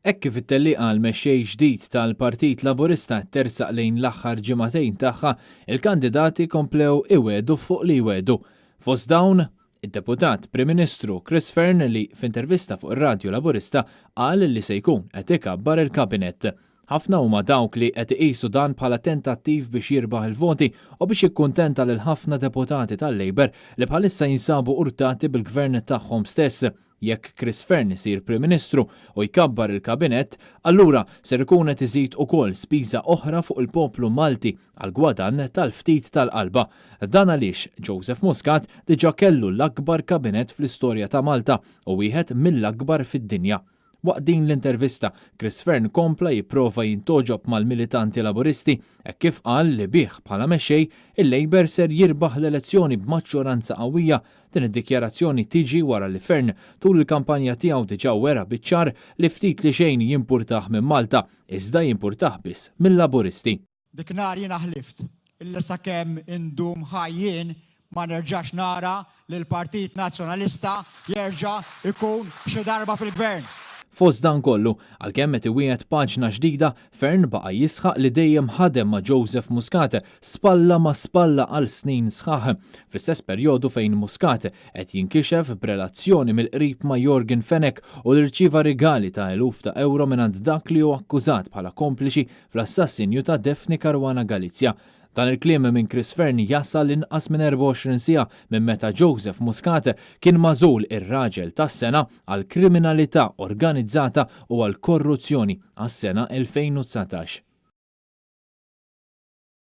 Hekk kif it-tellieqa għal mexxej ġdid tal-Partit Laburista qed tersaq lejn l-aħħar ġimagħtejn tagħha, il-kandidati komplew iwiegħdu fuq li jwiegħdu. Fost dawn, id-Deputat Prim Ministru Chris Fearne li f'intervista fuq ir-radju Laburista qal li se jkun qed ikabbar il-Kabinett. Ħafna huma dawk li qed iqisu dan bħala tentattiv biex jirbaħ il-voti u biex jikkuntenta lil ħafna deputati tal-Labour li bħalissa jinsabu urtati bil-Gvern tagħhom stess. Jekk Chris Fearne isir Prim Ministru u jkabbar il-Kabinett, allura ser ikun qed iżid ukoll spiża oħra fuq il-poplu Malti għall-gwadann tal-ftit tal-qalba. Dan għaliex Joseph Muscat diġà kellu l-akbar Kabinett fl-istorja ta' Malta u wieħed mill-akbar fid-dinja. Waqt din l-intervista, Chris Fearne kompla jipprova jintgħoġob mal-militanti Laburisti hekk kif qal li bih bħala mexxej, il-Labour ser jirbaħ l-elezzjoni b'maġġoranza qawwija Din id-dikjarazzjoni tiġi wara li Fearne tul il-kampanja tiegħu diġà wera biċ-ċar li ftit li xejn jimpurtah minn Malta, iżda jimpurtah biss mil-Laburisti. Dik nhar jiena ħlift illi sakemm indum ħaj jien ma nerġax nara lill-Partit Nazzjonalista jerġa' jkun xi darba fil-Gvern. Fost dan kollu, għalkemm qed iwiegħed paġna ġdida, Fearne baqa' jisħaq li dejjem ħadem ma' Joseph Muscat spalla ma' spalla għal snin sħaħ, fl-istess perjodu fejn Muscat qed jinkixef b'relazzjoni mill-qrib ma' Yorgen Fenech u li rċieva rigali ta' eluf ta' ewro mingħand dak li hu akkużat bħala kompliċi fl-assassinju ta' Daphne Caruana Galizia. Dan il-kliem minn Chris Fearne jasal inqas minn 24 siegħa minn meta Joseph Muscat kien magħżul ir-Raġel tas-Sena għall-Kriminalità Organizzata u għall-Korruzzjoni għas-sena 2019.